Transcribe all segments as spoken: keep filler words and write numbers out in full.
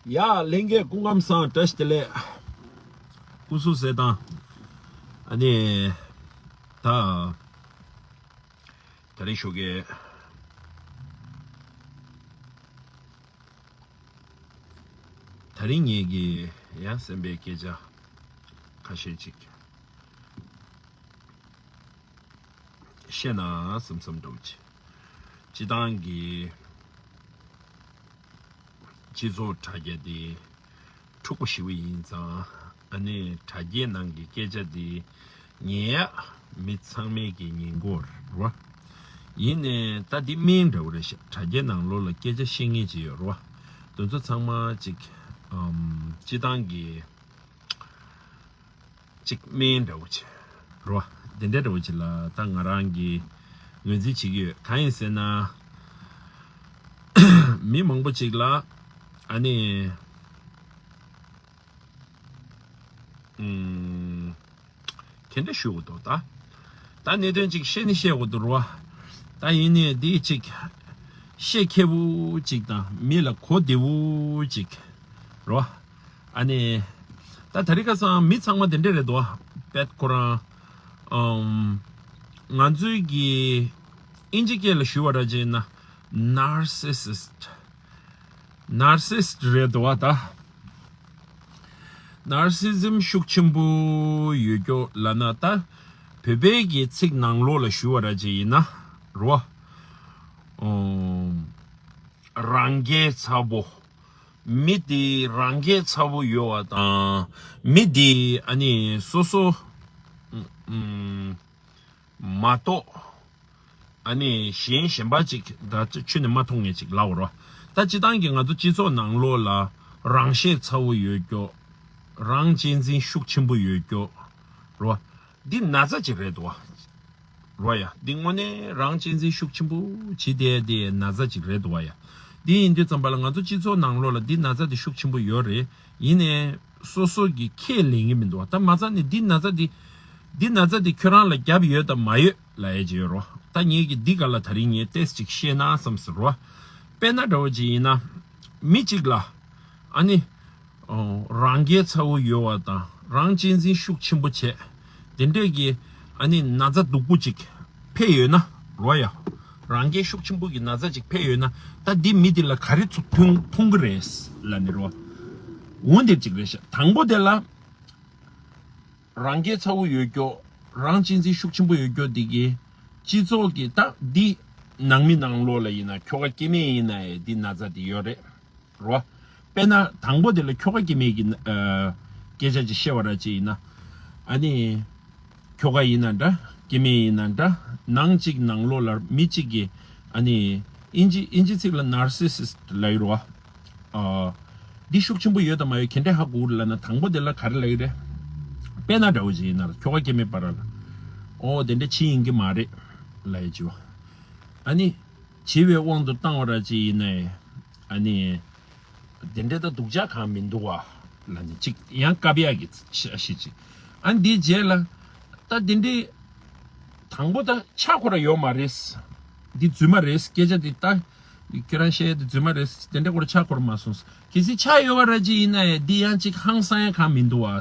ཡ་ལྷན་རྒྱས་སྐུ་ཁམས་བཟང་། བཀྲ་ཤིས་བདེ་ལེགས། སྐུ་གཟུགས་གསལ་ཐང་། ཨ་ནི། ད། ད་རིང་ཞོགས་ཀས། ད་རིང་ངེད་ཀྱི་ཡང་སེམས་པའི་སྐད་ཆ་ཁ་ཤས་ཅིག་བཤད་ན་བསམ་བསམ་འདྲ་བོ་ཅིག་སྤྱི་བཏང་གི་སྤྱི་ཚོགས་དྲ་རྒྱ་དེ་འཁྲུག་པོ་ཞེ་པོ་ཡིན་ཙང་། ཨ་ནི་དྲ་རྒྱའི་ནང་གི་སྐད་ཆ་དེ་ཉན་ཡག་མི་ཚང་མའི་གི་ཉན་གོ་རེད་བ། ཡིན་ནའི་ད་འདི་སྨན་འདྲ་བོ་རེད་ཤག་དྲ་རྒྱའི་ནང་ལོགས་ལ་སྐད་ཆ་བཤད་མཁན་ཅིག་ཡོད་རེད་བ། དེ་ཚོ་ཚང་མ་ཅིག་ཨམ་སྤྱི་བཏང་གི་ཅིག་སྨན་འདྲ་བོ་ཅིག་རེད་བ། དེ་འདྲ་འདྲ་བོ་ཅིག་ལ་ད་ང་རང་གིས་ངོས་འཛིན་བྱེད་ཀྱི་ཡོད། གང་ཡིན་ཟེར་ན། མི་མང་པོ་ཅིག་ལ་ཨ་ནི། ཨུམ། དེ་འདྲ་ཞུ་དགོས་འདུག་ད། ད་གནད་དོན་ཅིག་བཤད་ནི་བཤད་དགོས་འདུག་རོ། ད་ཡིན་ནའི་འདི་ཅིག་བཤད་མཁས་པོ་ཅིག་དང་མི་ལ་གོ་བདེ་བོ་ཅིག་རོ། ཨ་ནི། ད་དེ་རིང་ཁ་སང་མི་ཚང་མ་དེ་འདྲ་རེད་འདུག་པད་ཁོ་རང་། ཨམ། ང་ཚོའི་གི་ཨིན་ཇི་སྐད་ལ་ཞུ་བ་ར་བྱས་ན། ནར་སི་སིསྟ། ནར་སི་སིསྟ་རེད་འདུག་བ་ད། ནར་སི་སིཛམ་ཤུགས་ཆེན་པོ་ཡོད་རྒྱུ་ལབ་ན་ད། བོད་པའི་གི་ཚིག་ནང་ལོགས་ལ་ཞུ་བ་ར་ཅིག་ཡིན་ན། རོ། ཨོ། རང་རྒྱལ་ཚ་པོ། མི་དེ་རང་རྒྱལ་ཚ་པོ་ཡོད་བ་དང་། མི་དེ་ཨ་ནི་སོ་སོ། ཨུམ། མ་གཏོགས། ཨ་ནི་གཞན་གཞན་པ་ཅིག་ད་ཆུ་ནས་མ་མཐོང་མཁན་ཅིག་ལབ་རོ། ད་སྤྱི་བཏང་གི་ང་ཚོ་སྤྱི་ཚོགས་ནང་ལོགས་ལ་རང་ཤེད་ཚ་བོ་ཡོད་རྒྱུ། རང་གཅེས་འཛིན་ཤུགས་ཆེན་པོ་ཡོད་རྒྱུ། རོ། འདི་ན་ཚ་ཅིག་རེད་འདུག་བ། རོ་ཡ། འདི་དངོས་གནས་རང་གཅེས་འཛིན་ཤུགས་ཆེན་པོ་བྱེད་བསྡད་དེ་ན་ཚ་ཅིག་རེད་འདུག་བ་ཡ། འདི་ཡིན་དུས་ཙམ་པ་ལ་ང་ཚོ་སྤྱི་ཚོགས་ནང་ལོགས་ལ་འདི་ན་ཚ་འདི་ཤུགས་ཆེན་པོ་ཡོད་རེད། ཡིན་ནའི། སོ་སོ་གི་ཁས་ལེན་གྱི་མི་འདུག་བ། ད་མ་རྩ་ནས་འདི་ན་ཚ་འདི། འདི་ན་ཚ་འདི་ཁྱོད་རང་ལ་རྒྱབ་ཡོད་དམ་མ་ཡོད་ལབ་ཡས་ཅིག་ཡོད་རོ། ད་ངེད་ཀྱིས་འདི་ག་ལ་ད་རིང་ངས་ཏེས་ཅིག་བཤད་ན་བསམ་ཟེར་རོ། དཔེར་ན་འདྲ་བོ་ཅིག་ཡིན་ན། མི་གཅིག་ལ། ཨ་ནི། ཨོ། རང་རྒྱལ་ཚ་བོ་ཡོད་བ་དང་རང་གཅེས་འཛིན་ཤུགས་ཆེན་པོ་བྱས། དེ་འདྲས་ཀྱི་ཨ་ནི་ན་ཚ་སྡུག་པོ་ཅིག་ཕེབས་ཡོད་ན་རོ་ཡ། རང་རྒྱལ་ཤུགས་ཆེན་པོ་གི་ན་ཚ་ཅིག་ཕེབས་ཡོད་ན། ད་འདི་མི་འདི་ལ་ག་རེ་ཚུ་མཐོང་མཐོང་གི་རེད་ལབ་ནི་རོ། འོ་འདིར་ཅིག་རེད་ཤག་དང་པོ་དེ་ལ། རང་རྒྱལ་ཚ་བོ་ཡོད་རྒྱུ། རང་གཅེས་འཛིན་ཤུགས་ཆེན་པོ་ཡོད་རྒྱུ་འདི་གི། སྤྱི་ཚོགས་ཀྱི་ད་འདི། ནང་མི་ནང་ལོགས་ལ་ཡིན་ན་ཁྱོ་ག་སྐྱེ་དམན་ཡིན་ན་ཡང་འདི་ན་ཚ་འདི་ཡོད་རེད། རོ། དཔེར་ན་དང་པོ་དེ་ལ་ཁྱོ་ག་སྐྱེ་དམན་གྱི་ཨ། སྐད་ཆ་ཅིག་བཤད་པ་ར་ཅིག་ཡིན་ན། ཨ་ནི། ཁྱོ་ག་ཡིན་ན་འདྲ། སྐྱེ་དམན་ཡིན་ན་འདྲ། ནང་གཅིག་ནང་ལོགས་ལ་མི་གཅིག་གིས་ཨ་ནི། ཨིན་ཇི་ཨིན་ཇི་ཚིག་ལ་ནར་སི་སིསྟ་ལབ་ཡོད་རེད་བ། ཨ། འདི་ཤུགས་ཆེན་པོ་ཡོད་དམ་མ་ཡོད་ག་འདྲས་ཧ་གོ་གི་རེད་ལབ་ན། དང་པོ་དེ་ལ་ག་རེ་ལབ་ཡོད་རེད། དཔེར་ན་འདྲ་བོ་ཅིག་ཡིན་ན་ཁྱོ་ག་སྐྱེ་དམན་བར་ལ། ཨོ་དེ་འདྲས་བྱེད་ཡིན་གྱི་མ་རེད་ལབ་ཡོད་ཅིག་བ། ཨ་ནི། བྱིས་པའི་དབང་དུ་བཏང་བ་ར་ཅིག་ཡིན་ནའི། ཨ་ནི། དེ་འདྲའི་ད་སྡུག་ཅག་གང་མི་འདུག་བ། ལབ་ནས་ཅིག་ཡང་བཀབ་ཡག་གི་ཤ་ཤི་ཅིག་ཨ་འདིའི་རྗེས་ལ། ད་དེ་འདྲའི། དང་པོ་ད་ཆགས་ཁོ་ར་ཡོད་མ་རེད། འདི་རྫུན་མ་རེད། སྐད་ཆ་འདི་ད། ཁྱོད་རང་བཤད་ཡ་འདི་རྫུན་མ་རེད། དེ་འདྲ་ཁོ་ར་ཆགས་ཁོ་ར་མ་སོང་། གལ་སྲིད་ཆགས་ཡོད་བ་ར་ཅིག་ཡིན་ན་ཡང་འདི་ཡང་ཅིག་ཧང་སང་ཡ་གང་མི་འདུག་བ།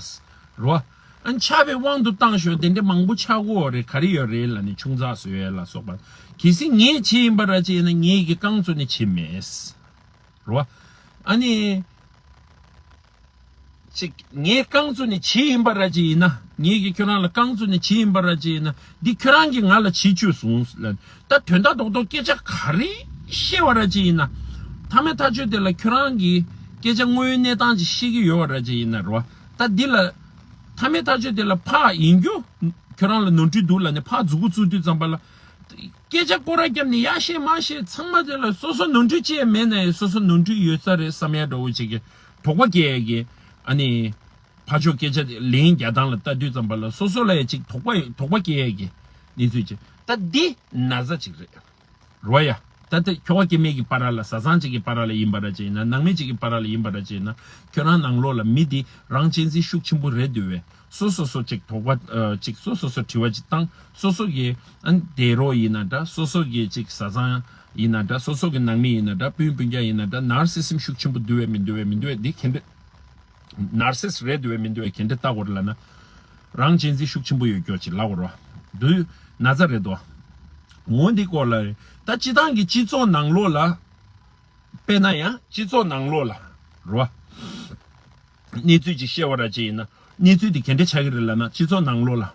རོ། ཨ་ཆགས་པའི་དབང་དུ་བཏང་ཞོག་དེ་འདྲ་མང་པོ་ཆགས་ཀྱི་ཡོད་རེད། ག་རེ་ཡོད་རེད་ལབ་ནས་ཆུང་ཙག་བཟོ་ཡས་ལ་སོགས་པ། གལ་སྲིད་ངས་བྱས་ཡིན་པ་ར་ཅིག་ཡིན་ན་ངས་ཀྱི་རྐང་བཙུགས་ནས་བྱས་མེད། རོ། ཨ་ནི། ཅིག་ངས་རྐང་བཙུགས་ནས་བྱས་ཡིན་པ་ར་ཅིག་ཡིན་ན། ངས་ཀྱི་ཁྱོད་རང་ལ་རྐང་བཙུགས་ནས་བྱས་ཡིན་པ་ར་ཅིག་ཡིན་ན། འདི་ཁྱོད་རང་གིས་ང་ལ་བྱེད་བཅུག་སོང་ལབ། ད་དོན་དག་རྡོག་རྡོག་སྐད་ཆ་ག་རེ་བཤད་པ་ར་ཅིག་ཡིན་ན། མཐའ་མའི་ཐག་གཅོད་དེ་ལ་ཁྱོད་རང་གིས་སྐད་ཆ་དངོས་ཡོད་གནས་སྟངས་ཅིག་བཤད་ཀྱི་ཡོད་པ་ར་ཅིག་ཡིན་ན་རོ། ད་འདི་ལ། མཐའ་མའི་ཐག་གཅོད་དེ་ལ་ཕར་ཡིན་རྒྱུ། ཁྱོད་རང་ལ་ནོར་འཁྲུལ་འདུག་ལབ་ནས་ཕར་མཛུབ་གུ་བཙུགས་དུས་ཙམ་པ་ལ། སྐད་ཆ་སྐོར་ར་བརྒྱབ་ནས་ཡར་བཤད་མར་བཤད་ཚང་མ་དེ་ལ་སོ་སོ་ནོར་འཁྲུལ་ཅི་ཡང་མེད་ན་ཡང་སོ་སོ་ནོར་འཁྲུལ་ཡོད་ས་རེད་བསམ་ཡ་འདྲ་བོ་ཅིག་གི་དོགས་པ་སྐྱེ་ཡ་གི། ཨ་ནི། ཕར་ཕྱོགས་སྐད་ཆ་ལན་རྒྱག་སྟངས་ལ་ལྟ་དུས་ཙམ་པ་ལ་སོ་སོ་ལ་ཡང་ཅིག་དོགས་པ་དོགས་པ་སྐྱེ་ཡ་གི་གནས་ཚུལ་ཅིག་ད་འདི་ན་ཚ་ཅིག་རེད། རོ་ཡ། ད་ལྟ་ཁྱོ་ག་སྐྱེ་དམན་གྱི་བར་ལ་བཟའ་ཚང་གཅིག་གི་བར་ལ་ཡིན་པ་ར་ཅིག་ཡིན་ན། ནང་མི་གཅིག་གི་བར་ལ་ཡིན་པ་ར་ཅིག་ཡིན་ན། ཁྱོད་རང་ནང་ལོགས་ལ་མི་འདི་རང་གཅེས་འཛིན་ཤུགས་ཆེན་པོ་རེད་འདུག་བས། སོ་སོ་སོ་ཅིག་དོགས་པ་ཨ། ཅིག་སོ་སོ་སོ་དྲི་བ་ཅིག་བཏང་། སོ་སོ་གི་ཨ་ནི་བསྡད་རོགས་ཡིན་ན་འདྲ། སོ་སོ་གི་ཅིག་བཟའ་ཚང་ ཡིན་ན་འདྲ། སོ་སོ་གི་ནང་མི་ཡིན་ན་འདྲ། སྤུན་སྤུན་ཀྱག་ཡིན་ན་འདྲ། ནར་སི་སིམ་ཤུགས་ཆེན་པོ་འདུག་བས་མི་འདུག་བས། མི་འདུག་བས་འདི་ག་འདྲ། ནར་སིས་རེད་འདུག་བས་མི་འདུག་བས་ག་འདྲ་ལྟ་དགོས་རེད་ལབ་ན། རང་གཅེས་འཛིན་ཤུགས་ཆེན་པོ་ཡོད་ཀྱོག་ཅིག་ལབ་དགོས་རེད་བ། འདུག་ན་ཚ་རེད་དོ། འོ་འདི་སྐོར་ལ་རེད། ད་སྤྱི་བཏང་གི་སྤྱི་ཚོགས་ནང་ལོགས་ལ། དཔེར་ན་ཡང་སྤྱི་ཚོགས་ནང་ལོགས་ལ་རེད་བ། གནས་ཚུལ་ཅིག་བཤད་པ་ར་ཅིག་ཡིན་ན། གནས་ཚུལ་དེ་ག་འདྲ་ཆགས་ཀྱི་རེད་ལབ་ན། སྤྱི་ཚོགས་ནང་ལོགས་ལ།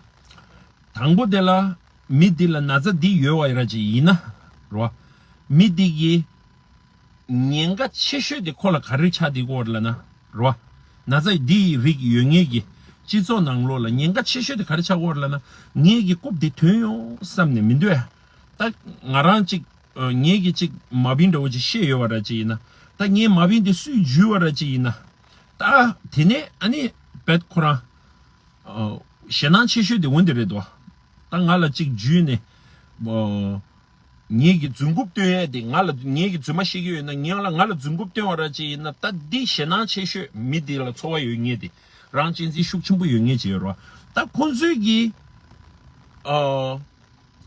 དང་པོ་དེ་ལ། མི་འདི་ལ་ན་ཚ་འདི་ཡོད་པ་ར་ཅིག་ཡིན་ན། རེད་བ། མི་འདི་གི་ཉེན་ཁ་ཆེ་ཤོས་དེ་ཁོ་ལ་ག་རེ་ཆགས་བསྡད་ཀྱི་ཡོད་རེད་ལབ་ན། རེད་བ། ན་ཚ་འདི་ཡི་རིགས་ཡོད་མཁན་གྱི་སྤྱི་ཚོགས་ནང་ལོགས་ལ་ཉེན་ཁ་ཆེ་ཤོས་དེ་ག་རེ་ཆགས་ཀྱི་ཡོད་རེད་ལབ་ན། ངེད་ཀྱི་རྐུབ་འདི་ཐོན་ཡོང་བསམ་ནས་མི་འདུག་ཨ། ད་ང་རང་ཅིག་ཨ། ངེད་ཀྱི་ཅིག་མ་བིན་འདྲ་བོ་ཅིག་བཤད་ཡོད་པ་ར་ཅིག་ཡིན་ན། ད་ངའི་མ་བིན་དེ་སུས་འཇུས་པ་ར་ཅིག་ཡིན་ན། ད་དེ་ནས་ཨ་ནི་བེད་ཁོ་རང་། ཨ། ཞེད་སྣང་ཆེ་ཤོས་དེ་འོ་འདི་རེད་དོ། ད་ང་ལ་ཅིག་འཇུས་ནས། ཨ། ངེད་ཀྱི་རྫུན་རྐུབ་སྟོན་ཡས་དེ། ང་ལ་ངེད་ཀྱི་རྫུན་མ་བཤད་ཀྱི་ཡོད་ན། ངེད་ལ་ང་ལ་རྫུན་རྐུབ་སྟོན་པ་ར་ཅིག་ཡིན་ན། ད་འདི་ཞེད་སྣང་ཆེ་ཤོས། མི་དེ་ལ་ཚོར་བ་ཡོད་མཁན་དེ། རང་གཅེས་འཛིན་ཤུགས་ཆེན་པོ་ཡོད་མཁན་ཅིག་ཡོད་རེད་བ། ད་ཁོང་ཚོས་ཀྱི། ཨ།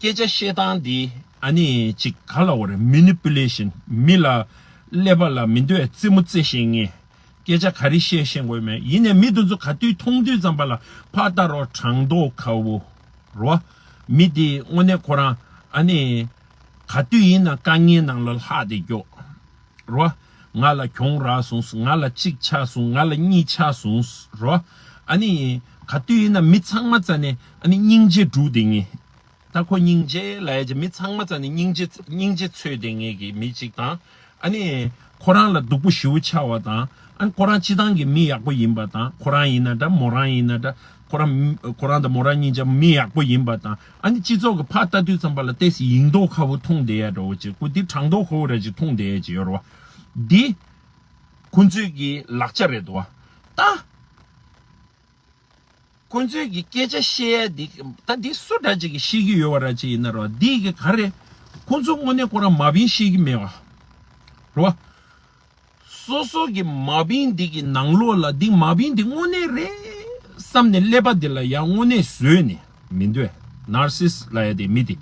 སྐད་ཆ་བཤད་སྟངས་འདི་ཨ་ནི་ཅིག་ག་ལབ་དགོས་རེད། མེ་ནི་པུ་ལེ་ཤན། མི་ལ་ཀླད་པ་ལ་མི་འདོད་རྩེད་མོ་རྩེ་ཤེས་མཁན། སྐད་ཆ་ག་རེ་བཤད་ཤེས་དགོས་མེད། ཡིན་ནའི་མི་དེ་ཚོ་ག་དུས་མཐོང་དུས་ཙམ་པ་ལ་ཕར་ལྟ་རོགས། གྲང་མདོག་ཁ་པོ་རེད་བ། མི་དེ་དངོས་གནས་ཁོ་རང་ཨ་ནི་ག་དུས་ཡིན་ན་དཀའ་ངལ་ནང་ལ་ལྷག་བསྡད་ཀྱོག་རེད་བ། ང་ལ་གྱོང་རག་སོང་། ང་ལ་གཅིག་ཆག་སོང་། ང་ལ་གཉིས་ཆག་སོང་རེད་བ། ཨ་ནི་ག་དུས་ཡིན་ན་མི་ཚང་མ་རྩ་ནས་ཨ་ནི་སྙིང་རྗེ་སྒྲུག་བསྡད་མཁན། ད་ཁོ་སྙིང་རྗེ་ལབ་ཡ་ཅིག་མི་ཚང་མ་རྩ་ནས་སྙིང་རྗེ་སྙིང་རྗེ་འཚོལ་བསྡད་མཁན་གྱི་མི་གཅིག་དང་། ཨ་ནི་ཁོ་རང་ལ་སྡུག་པོ་ཞེ་པོ་ཆགས་པ་དང་། ཨ་ནི་ཁོ་རང་སྤྱི་བཏང་གི་མི་ཡག་པོ་ཡིན་པ་དང་། ཁོ་རང་ཡིན་ན་འདྲ། མོ་རང་ཡིན་ན་འདྲ། ཁོ་རང་ཁོ་རང་དང་མོ་རང་གཉིས་ཆ་མི་ཡག་པོ་ཡིན་པ་དང་། ཨ་ནི་སྤྱི་ཚོགས་ཀྱི་ཕར་ལྟ་དུས་ཙམ་པ་ལ་ཏོག་ཙམ་ཡིན་མདོག་ཁ་པོ་མཐོང་བསྡད་ཡ་འདྲ་བོ་ཅིག་ཁོ་འདི་གྲང་མདོག་ཁ་པོ་ར་ཅིག་མཐོང་བསྡད་ཡ་ཅིག་ཡོད་རེད་བ། འདི་ཁོ་ཚོའི་གི་ལག་ཆ་རེད་འདུག་བ། ད། ཁོ་ཚོས་ཀྱི་སྐད་ཆ་བཤད་ཡ་འདི། ད་འདི་སུ་འདྲ་ཅིག་གིས་ཤེས་ཀྱི་ཡོད་པ་ར་ཅིག་ཡིན་ན་རོ། འདི་གི་ག་རེ། ཁོ་ཚོ་དངོས་གནས་ཁོ་རང་མ་བིན་ཤེས་ཀྱི་མེད་པ་རོ། སོ་སོ་གི་མ་བིན་འདི་གི་ནང་ལོགས་ལ་འདི་མ་བིན་འདི་དངོས་གནས་རེད་བསམ་ནས་ཀླད་པ་འདི་ལ་ཡང་དངོས་གནས་བཟོས་ནས་མི་འདོད། ནར་སིས་ལབ་ཡ་དེ་མི་དེ།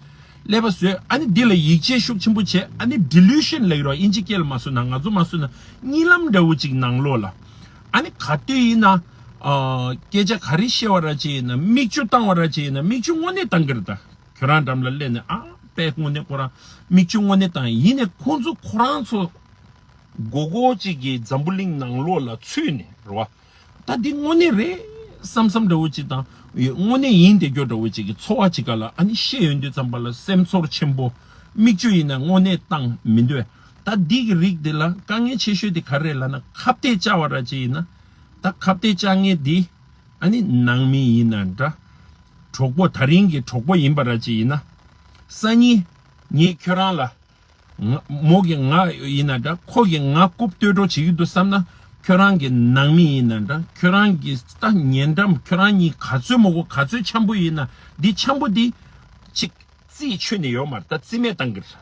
ཀླད་པ་བཟོས། ཨ་ནི་འདི་ལ་ཡིད་ཆེས་ཤུགས་ཆེན་པོ་བྱས། ཨ་ནི་ཌི་ལུ་ཤན་ལབ་ཀྱི་རོ། ཨིན་ཇི་སྐད་ལ་མ་བཟོས་ན། ང་ཚོ་མ་བཟོས་ན། གཉིད་ལམ་འདྲ་བོ་ཅིག་ནང་ལོགས་ལ། ཨ་ནི་ག་དུས་ཡིན་ན། ཨ། སྐད་ཆ་ག་རེ་བཤད་པ་ར་ཅིག་ཡིན་ན། མིག་ཆུ་བཏང་བ་ར་ཅིག་ཡིན་ན། མིག་ཆུ་དངོས་གནས་བཏང་གི་རེད་ད། ཁྱོད་རང་འགྲམ་ལ་སླེབས་ནས། ཨ། དཔེ་དངོས་གནས་ཁོ་རང་མིག་ཆུ་དངོས་གནས་བཏང་། ཡིན་ནས་ཁོང་ཚོ་ཁོ་རང་ཚོ་མགོ་སྐོར་ཅིག་གི་འཛམ་བུ་གླིང་ནང་ལོགས་ལ་ཚུད་ནས་རེད་བ། ད་འདི་དངོས་གནས་རེད་བསམ་བསམ་འདྲ་བོ་ཅིག་དང་། དངོས་གནས་ཡིན་བསྡད་རྒྱུ་འདྲ་བོ་ཅིག་གི་ཚོར་བ་ཅིག་ག་ལ། ཨ་ནི་བཤད་ཡོང་དུས་ཙམ་པ་ལ་སེམས་ཚོར་ཆེན་པོ། མིག་ཆུ་ཡིན་ན་དངོས་གནས་བཏང་མི་འདོད། ད་འདི་གི་རིགས་འདི་ལ་དཀའ་ངལ་ཆེ་ཤོས་དེ་ག་རེ་ལབ་ན། ཁ་གཏད་བཅག་པ་ར་ཅིག་ཡིན་ན། ད་ཁ་གཏད་བཅག་མཁན་འདི་ཨ་ནི་ནང་མི་ཡིན་ན་འདྲ། གྲོགས་པོ། ད་རིང་གི་གྲོགས་པོ་ཡིན་པ་ར་ཅིག་ཡིན་ན། སང་ཉིན་ངས་ཁྱོད་རང་ལ། ང་། མོ་གིས་ང་ཡིན་ན་འདྲ། ཁོ་གིས་ང་རྐུབ་བསྟོད་གྲོགས་བྱེད་ཀྱི་འདུག་བསམ་ན། ཁྱོད་རང་གི་ནང་མི་ཡིན་ན་འདྲ། ཁྱོད་རང་གི་ད་ཉེ་འགྲམ། ཁྱོད་རང་གཉིས་ག་ཚོད་མོ་གོ་ག་ཚོད་འཆམ་པོ་ཡིན་ན། འདི་འཆམ་པོ་འདི་ཅིག་རྩིས་ཆོད་ནས་ཡོད་མ་རེད། ད་རྩིས་མེད་བཏང་གི་རེད།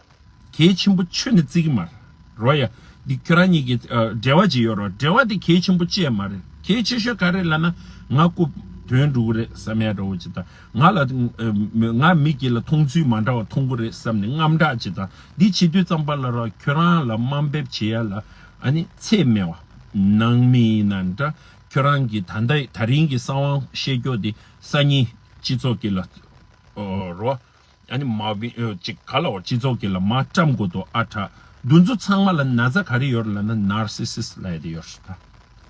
གལ་ཆེན་པོ་ཆོད་ནས་བརྩི་གི་མ་རེད། རོ་ཡ། འདི་ཁྱོད་རང་གཉིས་ཀྱི་ཨ་འབྲེལ་བ་ཅིག་ཡོད་རོ། འབྲེལ་བ་དེ་གལ་ཆེན་པོ་ཅིག་མ་རེད། གལ་ཆེ་ཤོས་ག་རེ་ལབ་ན། ང་རྐུབ་དོན་འགྲོ་གི་རེད་བསམ་ཡ་འདྲ་བོ་ཅིག་དང་། ང་ལ་ཨ་ང་མི་དགེ་ལ་མཐོང་ཚུལ་མ་འདྲ་བ་མཐོང་གི་རེད་བསམ་ནས་དངངས་སྐྲག་ཅིག་དང་། འདི་བྱེད་དུས་ཙམ་པ་ལ་རོ། ཁྱོད་རང་ལ་དམའ་འབེབས་བྱེད་ཡ་ལ་ཨ་ནི་ཚད་མེད་པ། ནང་མི་ཡིན་ན་འདྲ། ཁྱོད་རང་གི་ད་ལྟ་ད་རིང་གི་གསང་བ་བཤད་རྒྱུ་དེ་སང་ཉིན་སྤྱི་ཚོགས་ཀྱི་ལ་ཨོ་རོ། ཨ་ནི་མ་བི་ཨོ་ཅིག་ག་ལ་བ་སྤྱི་ཚོགས་ཀྱི་ལ་མ་བཀྲམ་དགོས་དོ། ཨ་ཁྲ། འདི་ཚོ་ཚང་མ་ལ་ན་ཚ་ག་རེ་ཡོད་ལབ་ན། ནར་སི་སིས་ལབ་ཡ་དེ་ཡོད་རེད་ད།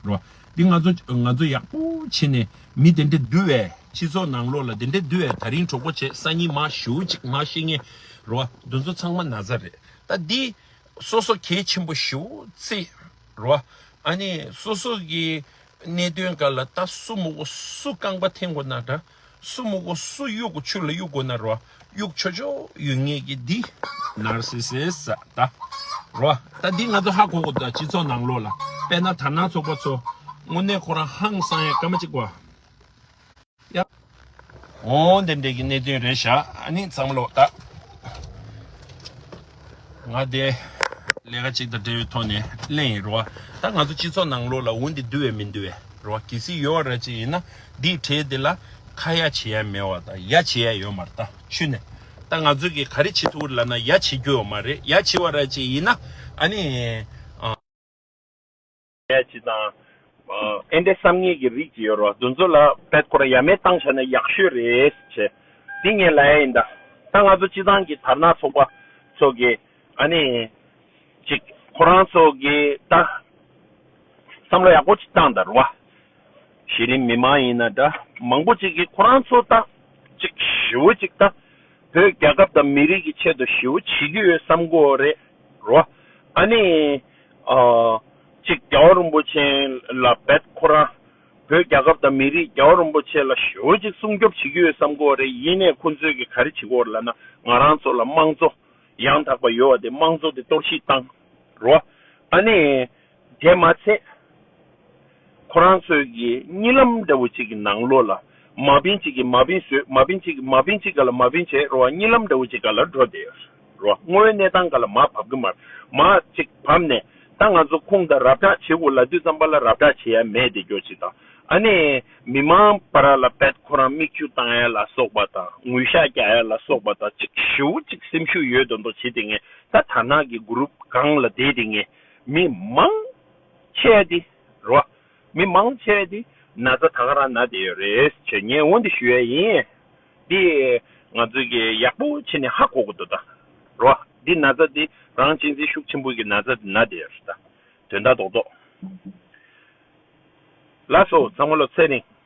རོ། འདི་ང་ཚོ་ང་ཚོ་ཡག་པོ་བྱས་ནས་མི་དེ་འདྲ་འདུག་བས། སྤྱི་ཚོགས་ནང་ལོགས་ལ་དེ་འདྲ་འདུག་བས། ད་རིང་གྲོགས་པོ་བྱས། སང་ཉིན་མ་ཞུ་ཅིག་མ་ཤེས་ངེས། རོ། འདི་ཚོ་ཚང་མ་ན་ཚ་རེད། ད་འདི་སོ་སོ་གལ་ཆེན་པོ་ཞེ་པོ་བརྩི། རོ། ཨ་ནི་སོ་སོ་གི་གནད་དོན་སྒང་ལ་ད་སུ་མོ་གོ་སུ་རྐང་པ་འཐེན་དགོས་ན་འདྲ། སུ་མོ་གོ་སུ་གཡུག་གོ་ཆུ་ལ་གཡུག་དགོས་ན་རོ། གཡུག་ཆོག་ཆོག་ཡོད་ངེས་ཀྱི་འདི་ནར་སི་སིས་ད། རོ། ད་འདི་ང་ཚོ་ཧ་གོ་དགོས་ད། སྤྱི་ཚོགས་ནང་ལོགས་ལ། དཔེར་ན་དར་ནག་ཚོགས་པ་ཚོ་དངོས་གནས་ཁོ་རང་ཧང་སང་ཡ་སྐར་མ་གཅིག་པ། ཡ། འོ་དེ་འདྲའི་གི་གནད་དོན་རེད་ཤག་ཨ་ནི་ཚང་མ་ལོག་ད། ང་དེ་ལས་ཀ་གཅིག་དང་འབྲེལ་བའི་ཐོག་ནས་གླེང་ཡིན་རོ། ད་ང་ཚོ་སྤྱི་ཚོགས་ནང་ལོགས་ལ་འོ་འདི་འདུག་བས་མི་འདུག་བས་རོ། གལ་སྲིད་ཡོད་ར་ཅིག་ཡིན་ན། འདིའི་གྲས་དེ་ལ་ཁ་ཡ་བྱེད་ཡ་མེད་བ་དང་ཡ་བྱེད་ཡ་ཡོད་མ་རེད་ད། ཆུ་ནས་ ད་ང་ཚོས་ཀྱིས་ག་རེ་བྱེད་ཐུབ་ལབ་ན་ཡ་བྱེད་རྒྱུ་ཡོད་མ་རེད། ཡ་བྱེད་པ་ར་ཅིག་ཡིན་ན་ཨ་ནི་ཨ། ཡ་ཅིག་དང་། ཨ་ཨེ་འདྲའི་བསམ་ངན་གྱི་རིགས་ཅིག་ཡོད་རེད་བ། དེ་ཚོ་ལ་བེད་ཁོ་ར་ཡ་མེད་བཏང་བྱས་ན་ཡག་ཤོས་རེད་ཅེས་འདི་ངས་ལབ་ཡ་ཡིན། ད་ད་ང་ཚོ་སྤྱི་བཏང་གི་དར་ནག་ཚོགས་པ་ཚོ་གི་ཨ་ནི་ཅིག་ཁོ་རང་ཚོ་གི་ད་བསམ་བློ་ཡག་པོ་ཅིག་བཏང་དང་རེད་བ། གཞི་རིམ་མི་མང་ཡིན་ན་འདྲ་མང་པོ་ཅིག་གིས་ཁོ་རང་ཚོ་ད་ཅིག་ཞེ་པོ་ཅིག་ད་བོད་རྒྱལ་ཁབ་དང་མི་རིགས་ཀྱི་ཆེད་དུ་ཞེ་པོ་བྱེད་ཀྱི་ཡོད་བསམ་གྱི་ཡོད་རེད་རོ། ཨ་ནི་ཨ་ཅིག་རྒྱལ་བ་རིན་པོ་ཆེ་ལ་རྦད་ཁོ་རང་བོད་རྒྱལ་ཁབ་དང་མི་རིགས་རྒྱལ་བ་རིན་པོ་ཆེ་ལ་ཞེ་པོ་ཅིག་སྲུང་སྐྱོབ་བྱེད་ཀྱི་ཡོད་བསམ་གྱི་ཡོད་རེད། ཡིན་ནའི་ཁོ་ཚོས་ཀྱིས་ག་རེ་བྱེད་ཀྱི་ཡོད་རེད་ལབ་ན་ང་རང་ཚོ་ལ་དམངས་གཙོ་ཡང་དག་པ་ཡོད་པ་དེ་དམངས་གཙོ་དེ་གཏོར་བཤིག་བཏང་རོ། ཨ་ནི། དེ་མ་ཚད། ཁོ་རང་ཚོའི་གི་གཉིད་ལམ་འདྲ་བོ་གཅིག་གི་ནང་ལོགས་ལ་མ་བིན་གཅིག་གིས་མ་བིན་བཟོས། མ་བིན་གཅིག་གིས་མ་བིན་གཅིག་ག་ལ་མ་བིན་བྱས་རོ། གཉིད་ལམ་འདྲ་བོ་གཅིག་ག་ལ་འགྲོ་བསྡད་ཡོད་རོ། དངོས་ཡོད་གནས་སྟངས་ག་ལ་མ་བབ་གི་མ་རེད། མ་གཅིག་བབ་ནས་ད་ང་ཚོ་ཁུངས་དང་རབ་བསྒྲགས་བྱེད་དགོས་ལབ་དུས་ཙམ་པ་ལ་རབ་བསྒྲགས་བྱེད་ཡ་མེད་བསྡད་རྒྱུ་གཅིག་དང་། ཨ་ནི་མི་མང་བར་ལ་རྦད་ཁོ་རང་མིག་ཆུ་བཏང་ཡ་ལ་སོགས་པ་དང་ངུ་ཤག་རྒྱག་ཡ་ལ་སོགས་པ་དང་ཅིག་ཞེ་པོ་ཅིག་སེམས་ཤུགས་ཡོད་མདོག་མདོག་བྱེད་བསྡད་མཁན། ད་དར་ནག་གི་གུ་རུབ་སྒང་ལ་བསྡད་བསྡད་མཁན་མི་མང་ཆེ་བ་འདི་རོ། མི་མང་ཆེ་བ་འདི་ན་ཚ་ད་ག་རང་ན་བསྡད་ཡོད་རེད་ཅེས་ངས་འོ་འདི་ཞུ་ཡ་ཡིན། འདི་ང་ཚོས་ཀྱིས་ཡག་པོ་བྱས་ནས་ཧ་གོ་དགོས་འདུག་ད་རོ། འདི་ན་ཚ་འདི་རང་གཅེས་འཛིན་ཤུགས་ཆེན་པོ་གི་ན་ཚ་འདི་ན་བསྡད་ཡོད་རེད། ད་དོན་དག་རྡོག་རྡོག་ལགས་སོ། ཚང་མ་ལ་ཚེ་རིང་།